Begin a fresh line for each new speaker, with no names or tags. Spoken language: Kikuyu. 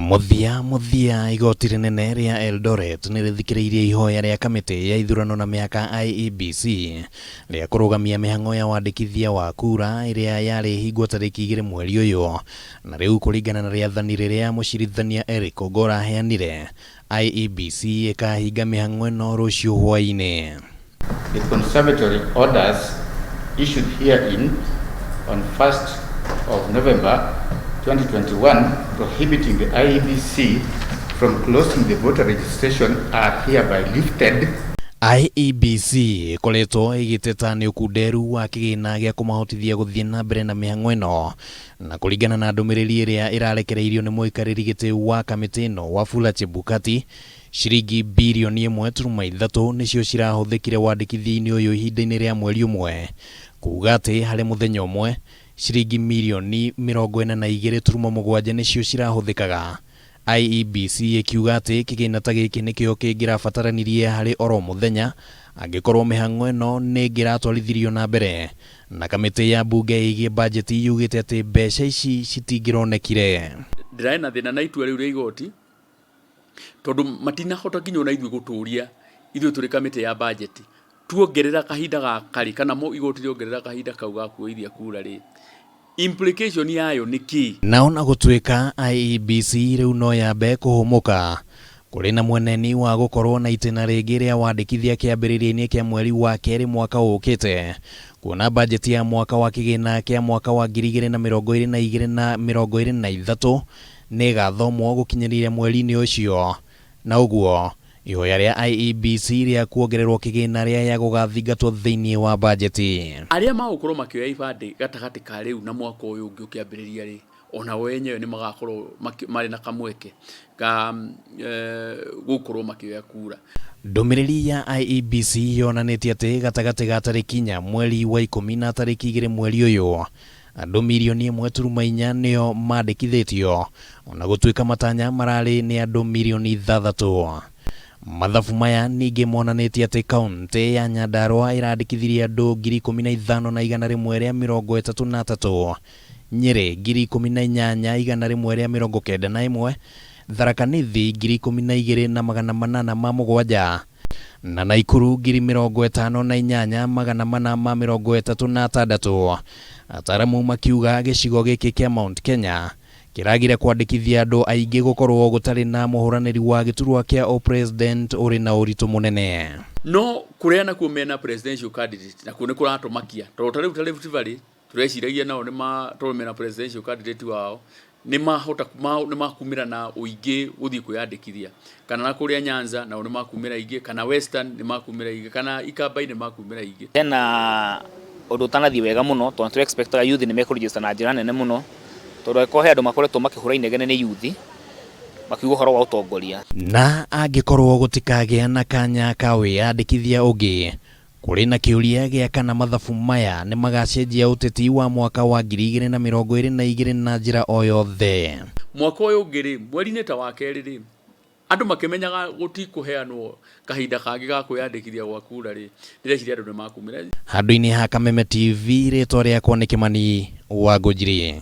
Mũthia mũthia igoti rĩnene rĩa Eldoret nĩ rĩthikĩrĩirie ihoya rĩa kamĩtĩ ya ithurano na mĩhaka IEBC rĩa kũrũgamia mĩhang'o ya wandĩkithia wa kura ĩrĩa yarĩ ĩhingwo tarĩki igĩrĩ mweri ũyũ na rĩu kũringana na rĩathani rĩrĩa mũcirithania Eric Ogolla aheanire IEBC ĩkahinga mĩhang'o ĩno rũciũ hwaĩ-inĩ.
The conservatory orders issued herein on 1st of November 2021 prohibiting the IEBC from closing the voter registration are hereby lifted.
IEBC ĩkoretwo ĩgĩteta nĩ ũkunderu wa kĩgĩna gĩa kũmahotithia gũthiĩ na mbere na mĩhang'o ĩno na kũringana na ndũmĩrĩri ĩrĩa ĩrarekereirio nĩ mũikarĩri gĩtĩ wa kamĩtĩ ĩno Wafula Chebukati Ciringi birioni ĩmwe turuma ithatũ nĩcio cirahũthĩkire wandĩkithia-inĩ ũyũ ihinda-inĩ rĩa mweri ũmwe, kuuga atĩ harĩ mũthenya ũmwe, ciringi mirioni 42.7 nĩcio cirahũthĩkaga. IEBC ĩkiuga atĩ kĩgĩna ta gĩkĩ nĩkĩo kĩngĩrabataranirie harĩ oro mũthenya angĩkorwo mĩhang'o ĩno nĩ ĩngĩratwarithirio na mbere, na kamĩtĩ ya mbunge ĩgiĩ bajeti yugĩte atĩ mbeca ici citingĩronekire.
Ndĩrarĩ na thĩna na itua rĩu rĩa igoti tondũ matinahota nginya ona ithuĩ gũtũria ithuĩ tũrĩ kamĩtĩ ya bajeti tuongerera kahinda gaka rĩ kana mo igoti rĩongerera kahinda kau ga kuoithia kura rĩ implication yayo nĩ kĩ?
Na ona gũtuĩka IEBC rĩu no yambe kũhũmũka, kũrĩ na mweneni wa gũkorwo na itĩna rĩngĩ rĩa wandĩkithia kĩambĩrĩria-inĩ kĩa mweri wa kerĩ mwaka ũkĩte, kuona bajeti ya mwaka wa kĩgĩna kĩa mwaka wa 2022 na 23 nĩ ĩgathomwo gũkinyĩria mweri-inĩ ũcio, na ũguo ihoya rĩa IEBC rĩa kuongererwo kĩgĩna rĩaya gũgathingatwo thĩinĩ wa bajeti.
Arĩa magũkorwo makĩoya ibandĩ gatagatĩ ka rĩu na mwaka ũyũ ũngĩ ũkĩambĩrĩria rĩ, onao enyewe nĩ magakorwo marĩ na kamweke ka gũkorwo makĩoya kura.
Ndũmĩrĩri ya IEBC yonanĩtie atĩ gatagatĩ ga tarĩki inya mweri wa ikũmi na tarĩki igĩrĩ mweri ũyũ, Andũ mirioni ĩmwe turuma inya nĩo mandĩkithĩtio, ona gũtuĩka matanya mararĩ nĩ andũ mirioni ithathatũ. Mathabu maya ningĩ monanĩtie atĩ kauntĩ ya Nyandarua ĩrandĩkithirie andũ 15,133, Nyĩrĩ 18,191, Tharaka Nithi 12,807, na Naikuru 58,436. Ataaramu makiuga gĩcigo gĩkĩ kĩa Mount Kenya kĩragire kwandĩkithia andũ aingĩ gũkorwo gũtarĩ na mũhũranĩri wa gĩturwa kĩa ũpresident ũrĩ na ũritũ mũnene.
No kũrĩa nakuo mena presidential candidate nakuo nĩ kũratũmakia tondũ ta rĩu ta Rift Valley Tũreciragia nao nĩ ma tondũ mena presidential candidate wao nĩ mahota nĩ makumĩra na ũingĩ gũthiĩ kwĩyandĩkithia kana na kũrĩa Nyanza nao nĩ makumĩra aingĩ kana Western nĩ makumĩra aingĩ kana Ikamba-inĩ nĩ makumĩra aingĩ.
Hena ũndũ ũtanathiĩ wega mũno tondũ nĩ tũ expect aga youth nĩ mekũ register na njĩra nene mũno tondũ angĩkorwo he andũ makoretwo makĩhũra inegene nĩ youth makiuga ũhoro wa ũtongoria.
Na angĩkorwo gũtikagĩa na kanya ka wĩyandĩkithia ũngĩ, Kũrĩ na kĩũria gĩa kana mathabu maya nĩ magacenjia ũteti wa mwaka wa 2022 na njĩra o yothe.
Mwaka ũyũ ũngĩ-rĩ, mweri-inĩ ta wa kerĩ-rĩ, andũ makĩmenyaga gũtikũheanwo kahinda kangĩ ga kwĩyandĩkithia gwa kura-rĩ, ndĩreciria andũ nĩ makumĩra.
Handũ-inĩ ha Kameme TV, rĩtwa rĩakwa nĩ Kĩmani wa Ngũnjiri.